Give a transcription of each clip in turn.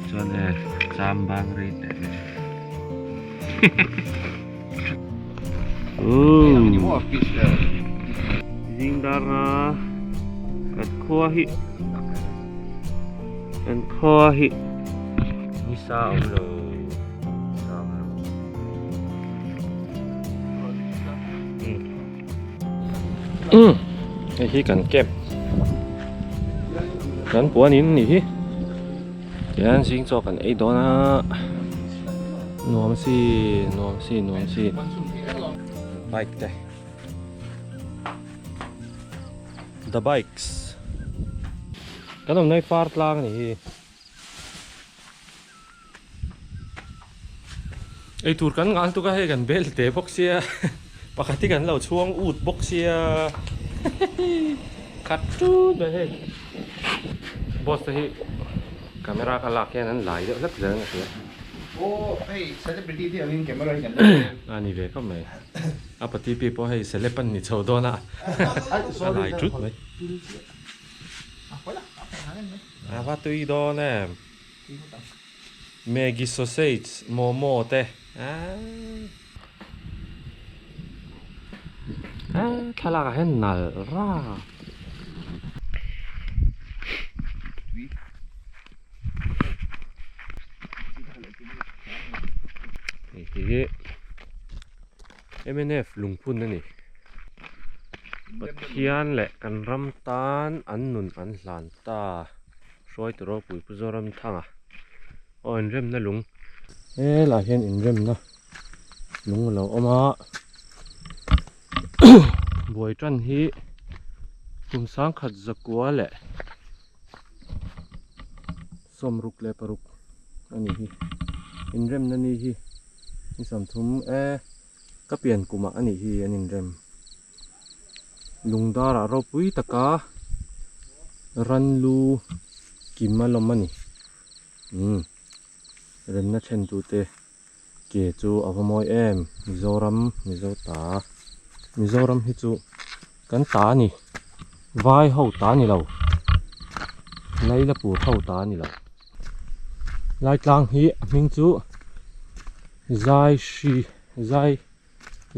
Chuan e cham bang rei teh mai. Zing dar a kan khua hi kan khua hi nisa awm lo nisa awm lo. Umm hei hi kan camp kan puan in nih hi tihian zing chaw kan ei dawn a nuam si nuam si nuam si bike te the bikes kan awmna hi par tlang a nih hi. Eitur kan ngal tuk a hei kan bel te bawk sia pakhat hi kan lo chhuang ut bawk sia khat tut mai hei boss te hi camera ka lak hian an lai deuh hlek zel ang ka hria. Aw hei celebrity te angin camera hi kan la ve. A ni ve khawp mai a pati pi pawh hei celeb an ni chho dawn a a lai tut mai. A va tui dawn em. Maggi sausage, momo te aaa thlalak ah hian nalh ra. Hei hi mnf lungphun a ni. Pathian leh kan ram tan an nun an hlan ta. Hruaitu ropui Pu Zoramthanga aw inremna lung helaiah hian inremna lung a lo awm a buai tan hi kum sangkhat zakua leh sawmruk leh paruk a ni hi inremna ni hi ni sawmthum e ka pian kumah a nih hi an inrem. Lungdarah ropui taka ranlu kim a lawm a ni. Umm remna thentute ke chu a va mawi em Mizoram Mizo ta Mizoram hi chu kan ta a ni vai ho ta a ni lo Lailapur ho ta a ni lo Laitlang hi a hming chu Zaihri Zai.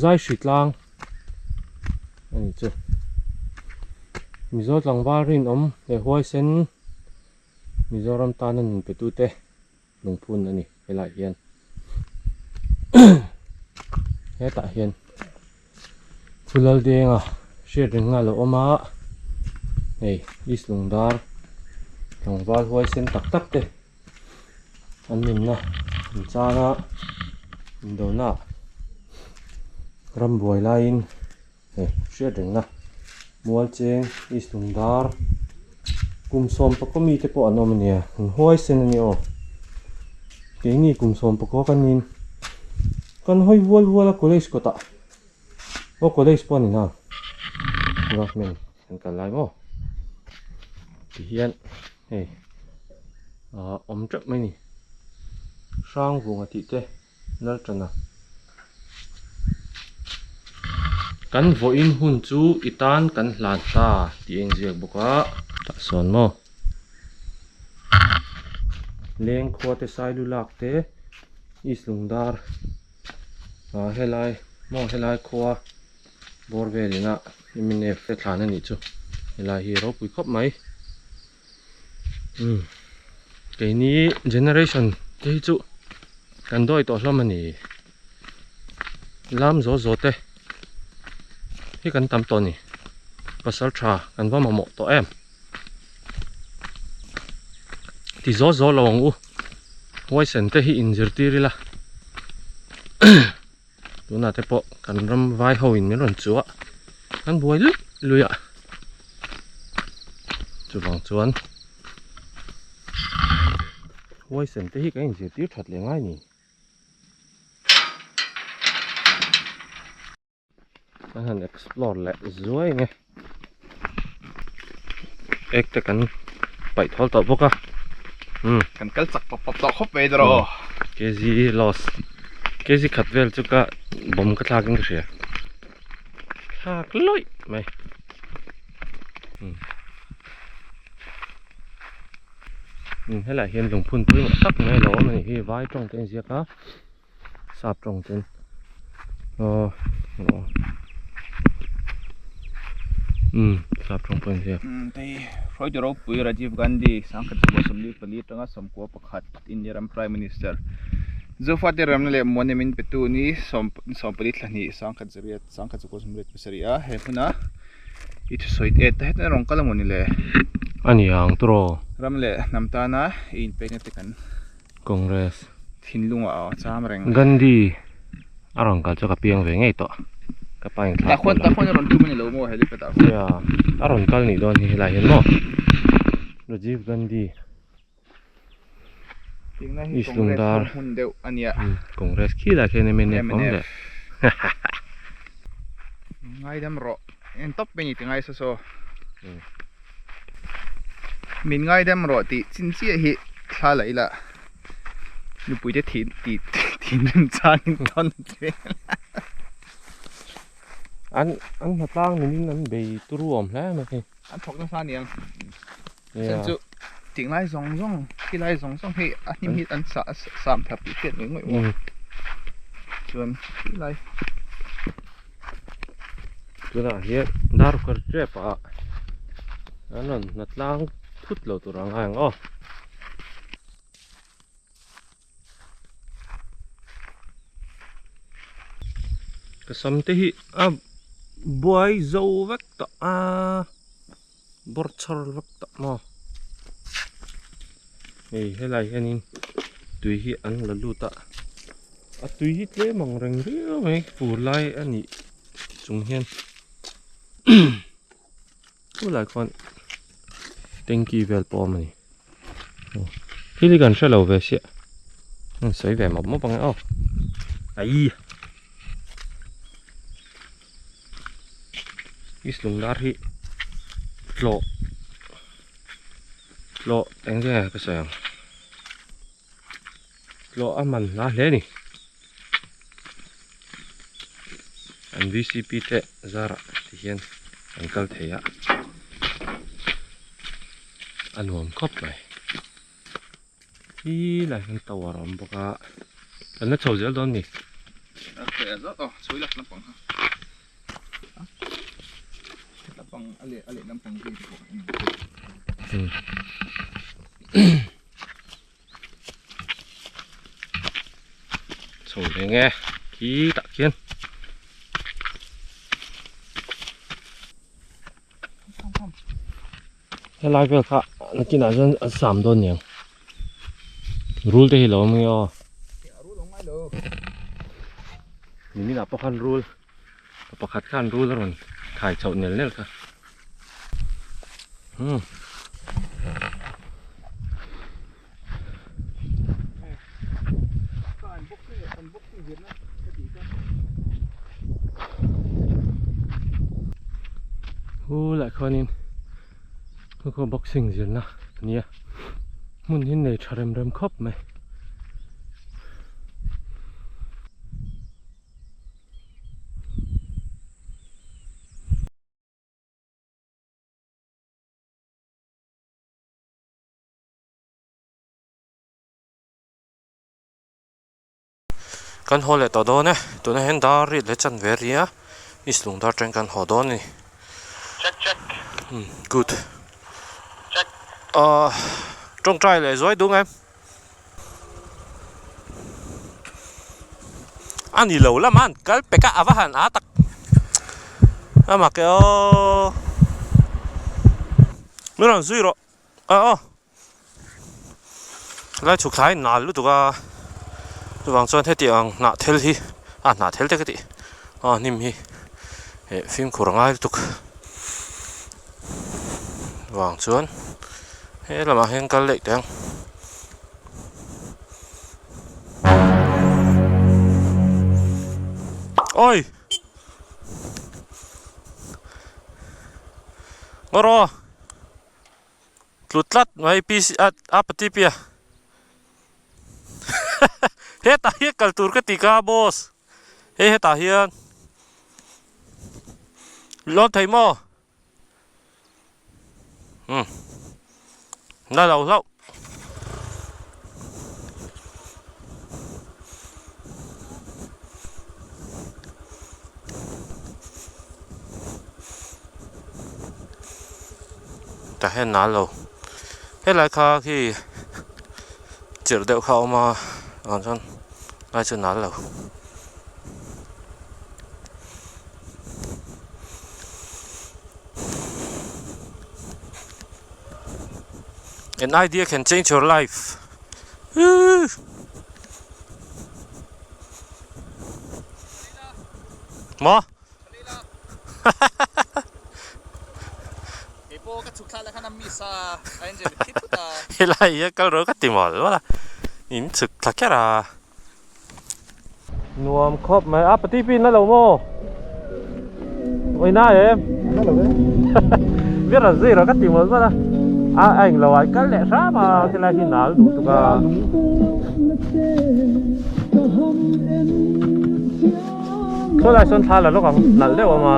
Zai hri tlang a ni chu. Mizo tlangval rinawm leh huaisen Mizoram tana nun pe tute lungphun a ni helaiah hian. Hetah hian Phulaldenga hriat reng a lo awm a, hei East Lungdar tlangval huaisen tak tak te an nunna an chang a indona rambuai laiin hei hriat rengna mual cheng east lungdar kum sawm pakua mite pawh an awm ania an huaisen ania aw keini kum sawm pakua kan nin kan hawi hual hual a college kawtah aw college pawh a ni na government an kal lai maw tihian hei. Ahh awm teuh mai a ni. Hrangvunga tih te Laltana. Kan vawiin hun chu i tan kan hlan ta tih a inziak bawk a. Tah sawn maw? Leng khua te Sailu lak te East Lungdar ah helai maw helai khua bawr velin a mnf te thlan a nih chu helai hi ropui khawp mai. Umm keini generation te hi chu kan dawi tawh hlawm a ni lam zaw zaw te hi kan tam tawh a ni pasal tha kan va mamawh tawh em ti zaw zaw lo ang u huaisen te hi inzirtir ila tunah te pawh kan ram vai ho in min rawn chu a kan buai luih luih a chuvang chuan huaisen te hi kan inzirtir that leh ngai a ni. Kan han explore leh zuai ang e ek te kan paih thawl tawh bawk a umm kan kal chak pawp pawp tawh khawp mai dawrh kg loss kg khat vel chu ka bawm ka thlak in ka hria thlak lawih mai umm. Umm helaiah hian lungphun pawimawh tak mai a lo awm a nih hi vai tawng te a inziak a sap tawng ten aw aw umm sap tawng pawh a inziak. Umm hei hruaitu ropui Rajiv Gandhi sangkhat zakua sawmli pali atanga sawmkua pakhat India ram Prime Minister Zofate ramna leh muan em in petu ni sawm sawmpali thla hnih sangkhat zariat sangkhat zakua sawmriat pasarih a he hmuna I thusawi te ta hetah rawng kal amaw ni le? A ni ang turaw. Ram leh hnam tana i inpekna te kan Congress thinlungah a cham reng. Gandhi a rawn kal chu ka piang ve ngei tawh. Ka pa in thla Tah khuan tah khuan a rawn tum a ni lo maw helipad ah khuan? Nia a rawn kal nih dawn hi helai hian maw Rajiv Gandhi Tingna hi East Congress Lungdar ho hmun deuh a nia. Congress khi lai khian mnf awm leh. Ngaidam rawh. En tawp mai ni ti ngai saw saw. Min ngaidam rawh tih chin chiah hi thla la ila nupui te thin tih thinrim changin tawn a che. An an hnatlang nimin an bei turu awm hle mai hei. An thawk nasa aniang. Chuan chu tih ngai zawng zawng khi lai zawng zawng hi a hnim hi an sah sam thar tih hriat ngei ngawih maw chuan khi lai tunah hian darkar tep ah an rawn hna tlang thut lo tur a ngai ang aw. Ka sam te hi a buai zo vek tawh a bawrh chhar vek tawh maw hei helai hianin tui hi an la lut a a tui hi tlem ang reng riau mai fur lai a nih chung hian Chulai khuan tanky vel pawh a awm a ni thil hi kan hre lo ve siah an sawi ve mawp mawp ang e aw aii east lungdar hi tlawh tlawh eng nge ka sawi ang tlawh a man hla hle a ni an vcp te zarah ti hian an kal thei a a nuam khawp mai khi lai hian tower a awm bawk a kan la chho zel dawn a ni. Chho leh nge khi tah khian helai vel kha nakinah chuan an sam dawn niang rul te hi lo awm nge aw niminah pawh khan rul pakhat khan rul a rawn thai chhoh nel nel kha. Hmm. Hulai khuanin khu khu boxing zirna a nia hmun hi nei tha rem rem khawp mai. Kan haw leh tawh dawn e tunah hian dar riat leh chanve a ri a east lung dar atangin kan haw dawn a ni good ahh tawngtai leh zuai dung em. A ni lo lama an kal pek a a va han a tak a mak e aw min rawn zui rawh a aw helai chhuk thlai nal lutuk a chuvang chuan heti ang hnah thel hi a hnah thel te ka tih a hnim hi eh fimkhur a ngai lutuk vang chuan he lamah hian kal leh teh ang. Oi! Ngaw rawh! Tlut tlat mai PC a a pati pia. Hetah hian kal tur ka ti ka boss. Hei hetah hian lawn thei maw? Umm. Na lo hlauh. Tah hian nal lo. Helai kha khi chirh deuh kha a awm a ah chuan lai chu nal lo. An idea can change your life. Maw? Helai hi a kal ro ka ti mawlh mawlh a, in chhuk thla kher a. Nuam khawp mai a pati pin la lo maw oi na em na lo e biết là gì rồi các tìm một mất à anh lo ai kal leh hram a khilai hi nal duh tuk a saw lai sawn thla la lawk ang nalh deuh awm a.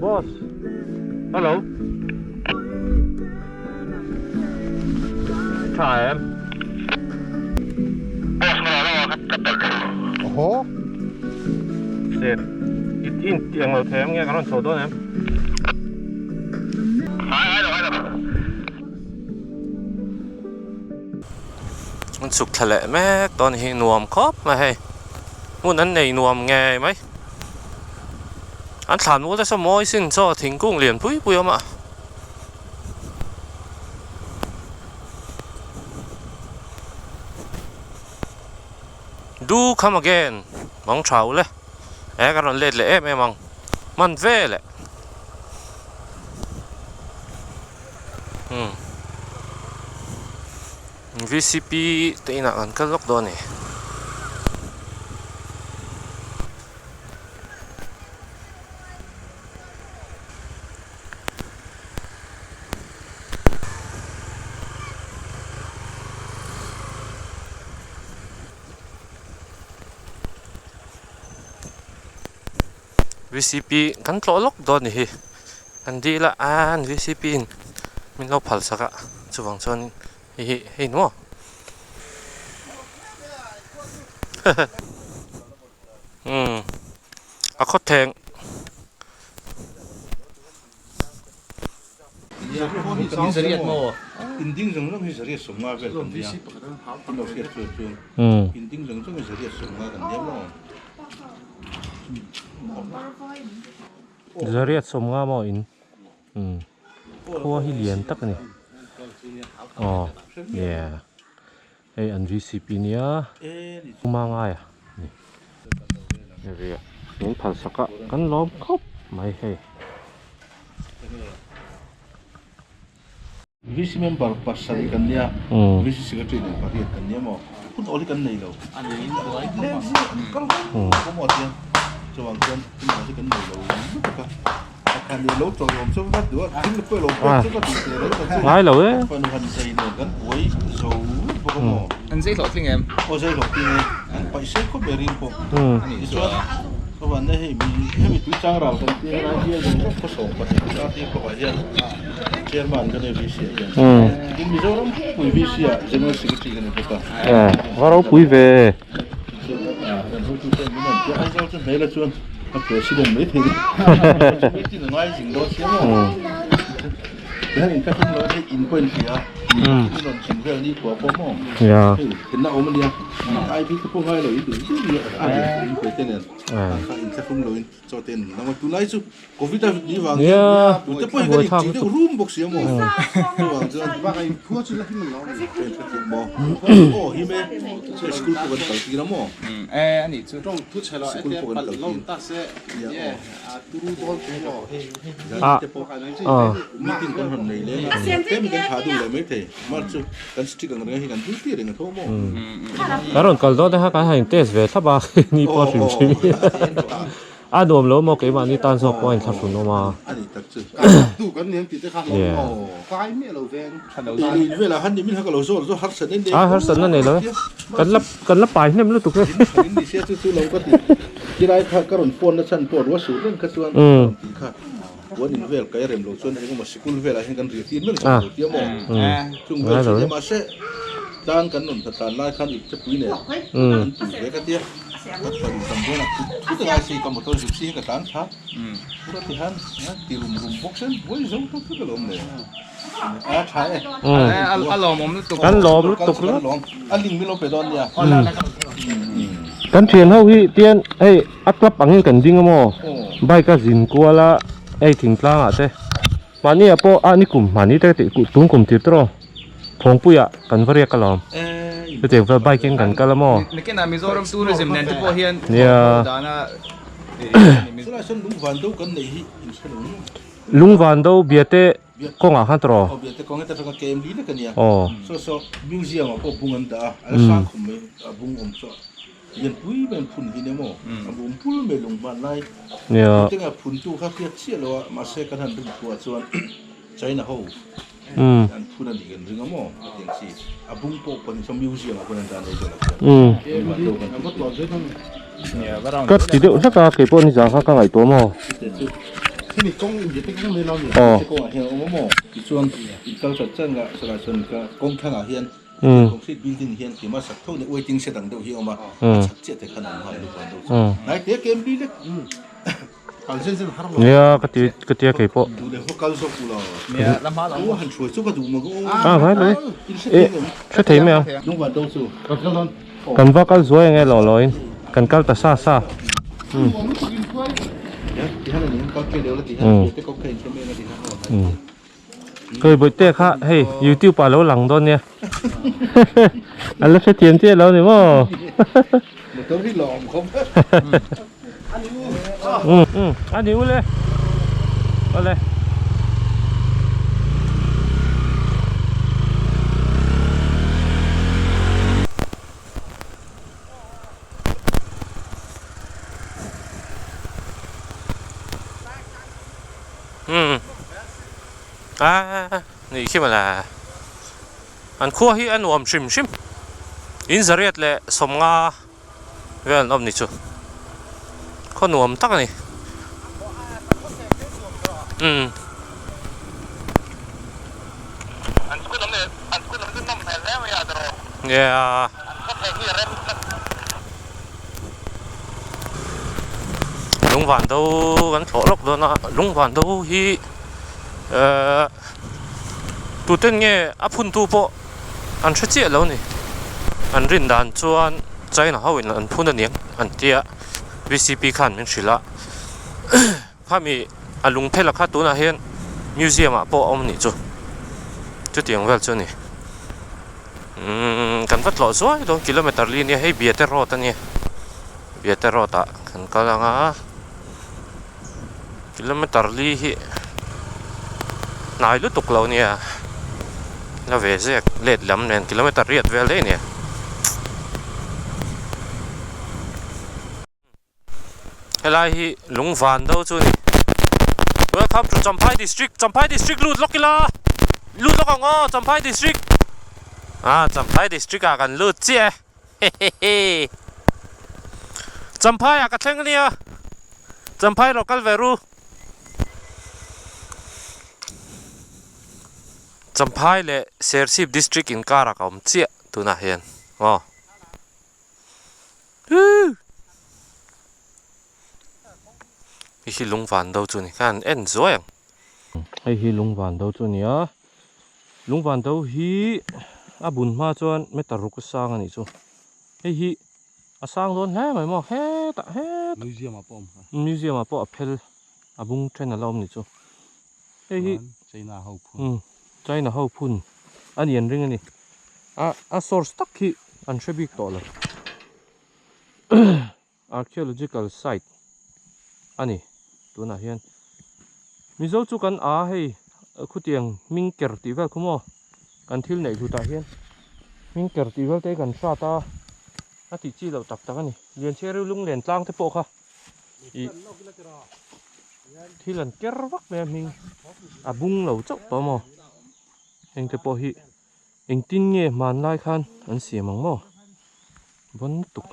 Boss hello tha em boss mà lo ka ka tal oho set it in tiang lo them nge ka rawn chho dawn em An chhuk thla leh mek dawn hi nuam khawp mai hei hmun an nei nuam ngei mai an thlan mual te saw mawi sin chaw thingkung lian pui pui a awm a. Do come again mang tha u le e ka rawn let leh em em ang hman vel eh. Umm vcp te inah kan kal lawk dawn a ni. Vcp kan tlawh lawk dawn a ni hi kan dil a an vcp in min lo phal sak a chuvang chuan hei hi hei ni maw umm a khaw theng. Zariat sawmnga maw in khua hi lian tak a ni aw yeah hei an vcp nia hma ngai a ni min phal sak a kan lawm khawp mai hei. VC member pasarih kan nia, VC secretary nen pariat kan nia maw? Hun awl hi kan nei lo. Leng zia an kal ho maw tiang chuang chuan hun awl hi kan nei lo lutuk a. A khan nih lo tawlawm chu va duh a, thil pawh lo pek chu va duh teh reng ta chu. Ngai lo e. Fanu han zai nen kan buai zo bawk a maw? An zai hlawh tling em? Aw zai hlawh tling e. An paih sei khawp mai ring pawh. Tichuan ka van na hei mi hemi tuichang ral kan tir lai hian khawsawm pahnih a tir bawkah hian Chairman ka nei VC ah hian. Tin Mizoram pui VC ah General Secretary ka ni bawk a. Va ropui ve. Kan hotu ten min an tia Aizawl chu hmel a chuan a president mai thei. Meeting a ngai zing dawn sia maw. Tihian in ka tum lo hei in pawh in hria. Min rawn chhun vel ni khua pawh maw. Hei thenna awm a nia. IB te pawh ngai lo in duh duh nia a in pe te nen. Kha in thlahrung lo in. Chaw te an lang a tunlai chu covid a ni vang hian tute pawh hi kan inchih deuh rum bawk si a maw chuvang chuan maw aw hi me school pawh kan kal tir a maw school pawh kan kal tir nia aw meeting kan rawn nei leng a tlem kan thah dun leh mai thei mar chu kan strict ang reng hi kan duty reng a tho maw. Kan rawn kal dawn te kha kan han in test ve thlap a ni pawh hrim hrim hi a nuam lo maw keimahni tan zawk pawh a inthlahrun awm a. A harsatna nei lo e kan la kan la pai hnem lutuk e. Puan in vel kai rem lo chuan engemaw sikul velah hian kan riah tir mek zawk lo tia maw? Chung vel chu nia mahse tlang kan rawn hlatlan lai khan ipte pui nen an tui ve ka tia. Ka chhuah duh tam dawn a thut thut a ngai si ka motor gypsy hi ka tlan thla. Pura ti han ti rum rum bawk sen buai zo tawk vek alawm le. A tha e. A lawmawm lutuk. Kan lawm lutuk Kan lawm. A link min lo pe dawn nia. Kan thian ho hi tian hei a club angin kan ding a maw bike a zin kual a hei thingtlang ah te mahni ah pawh a ni kum mahni te tih tum kum tir tawh Phawngpui ah kan va riak alawm chutiang vel bike in kan kal a maw. Nakinah Mizoram tourism nen te pawh hian Nia. Lungvan do biate kawngah khan tawh. Aw biate kawng heta atanga kem li lek ania. Aw. Saw saw museum ah pawh bung an dah a, a la sang khum mai a bung awm saw lian pui mai an phun hi nia maw a bung pul mai lung hman lai. Nia. Hetianga phun tu kha hriat chiah lo a mahse kan han rin thu ah chuan China ho an phun a nih kan ring a maw hetiang chi a bung pawh pawh ni saw museum ah pawh an dah nei dawn a khian. Lungvan do kan tih chu. Ka ti deuh hlek a keipawh nizan kha ka ngaihtuah maw. Hemi kawng india te kawng mai lo ni Aw. te kawngah hian a awm a maw tichuan in kal chat chat nga salai chuan ka kawng thlangah hian concrete building hian keimah sak tho nia waiting shed ang deuh hi a awm a a chhak chiah te khan a awm nghal lup ang deuh chu hnai te kem li lek kal zen zen har lo Nia ka ti ka tia keipawh. Duh leh haw kal zawk u lo Nia la hma lo u han hruai chu ka duh maw Ah ngai mai eh hre thei mai ang. Lungvan do chu ka kal dawn. Kan va kal zuai ange lawh lawhin kan kal ta sa sa. Kei bawihte kha hei youtube ah lo lang dawn nia a la hrethiam chiah lo ni maw. A ni ule awle. Umm a nih khi mawle an khua hi a nuam hrim hrim in zariat leh sawmnga vel an awm ni chu khaw nuam tak a ni umm. Nia. Lungvan do kan thlawh lawk dawn a lungvan do hi ehh tuten nge a phuntu pawh an hre chiah lo a ni an rin dan chuan China ho in an phun aniang an tia V C P khan min hrilh a khami a lung phel a kha tunah hian museum ah pawh a awm a nih chu chutiang vel chu a ni. Umm kan va tlawh zuai dawn kilometer li ania hei Biate road ania Biate road ah kan kal ang a kilometer li hi hnai lutuk lo ania la ve zek let lam nen kilometer riat vel daih ania. Helai hi lungvan do chu a ni. Welcome to Champhai District. Champhai District lut lawk ila. Lut lawk ang aw Champhai District. Ah Champhai District ah kan lut chiah e. Hehehe. Champhai ah ka thleng ania. Champhai rawh kal ve ru. Champhai leh Serchhip District inkar ah ka awm chiah tunah hian aw. Hei hi lungvan do chu a ni khan en zuai ang. Hei hi lungvan do chu a ni a lungvan do hi a bun hma chuan meter ruk a sang a nih chu hei hi a sang dawn hle mai maw hetah hetah Museum ah pawh a awm kha. Museum ah pawh a phel a bung then a la awm nih chu hei hi China ho phun. China ho phun a ni an ring a ni. A a source tak hi an hre bik tawh lo. Archaeological site a ni tunah hian. Mizo chu kan a hei khutiang hming ker tih vel khu maw kan thil neih hlutah hian hming ker tih vel te hi kan hrat a, a tih chi loh tak tak a ni. Lianchhiari lunglen tlang te pawh kha ih thil an ker vak mai a hming a bung lo chauh tawh maw heng te pawh hi. Engtin nge hmanlai khan an siam ang maw? Vawn lutuk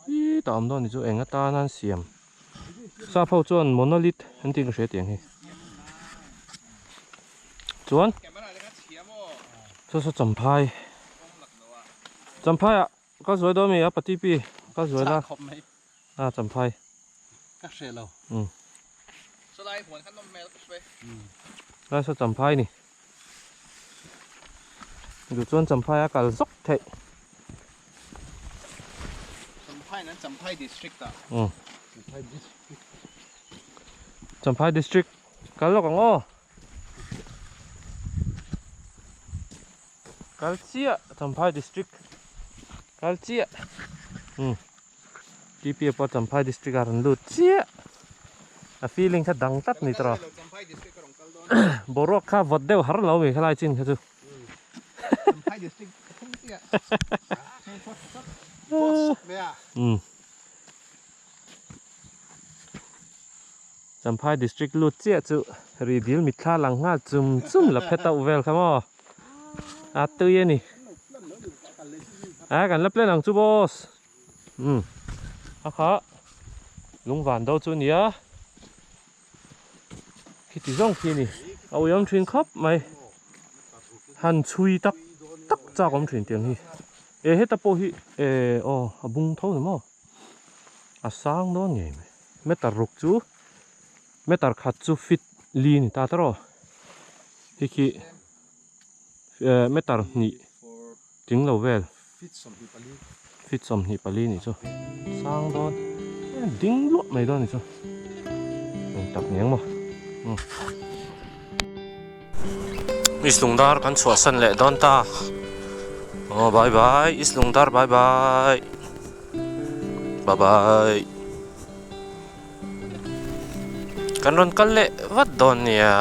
hi ta awm dawn ni chu eng atana an siam. Sap ho chuan monolith an tih ka hria tiang hi. Chuan saw saw champhai champhai ah ka zuai dawn mi a pati pi ka zuai la a champhai ka hre lo um lai saw champhai ni duh chuan champhai a kal zawk theih champhai nan champhai district ah um champhai district kal lawk ang aw kal chiah champhai district kal chiah um TPA pawh champhai district ah rawn lut chiah a feeling kha dang tlat ni tawh boruak kha vawt deuh har lo mi khalai chin kha chu um Champhai district lut chiah chu ri dil mitthla lang nghal chum chum la phe tauh vel kha maw a tui a ni a kan la plan ang chu boss umm a kha lung van do chu nia khiti zawng khi a ni a uiawm thin khawp mai han chhui tak tak chak awm thin tiang hi e heta pawh hi e aw a bung tho ni maw. A sang dawn ngei mai. Meter ruk chu meter khat chu feet li a ni ta tawrh aw. Hei khi eh meter hnih tling lo vel feet sawmhnih pali nih chu sang dawn ding luah mai dawn a ni chu eng tak ni ang maw umm. East Lungdar kan chhuahsan leh dawn ta aw bye bye East Lungdar bye bye bye bye kan rawn kal leh vat dawn nia.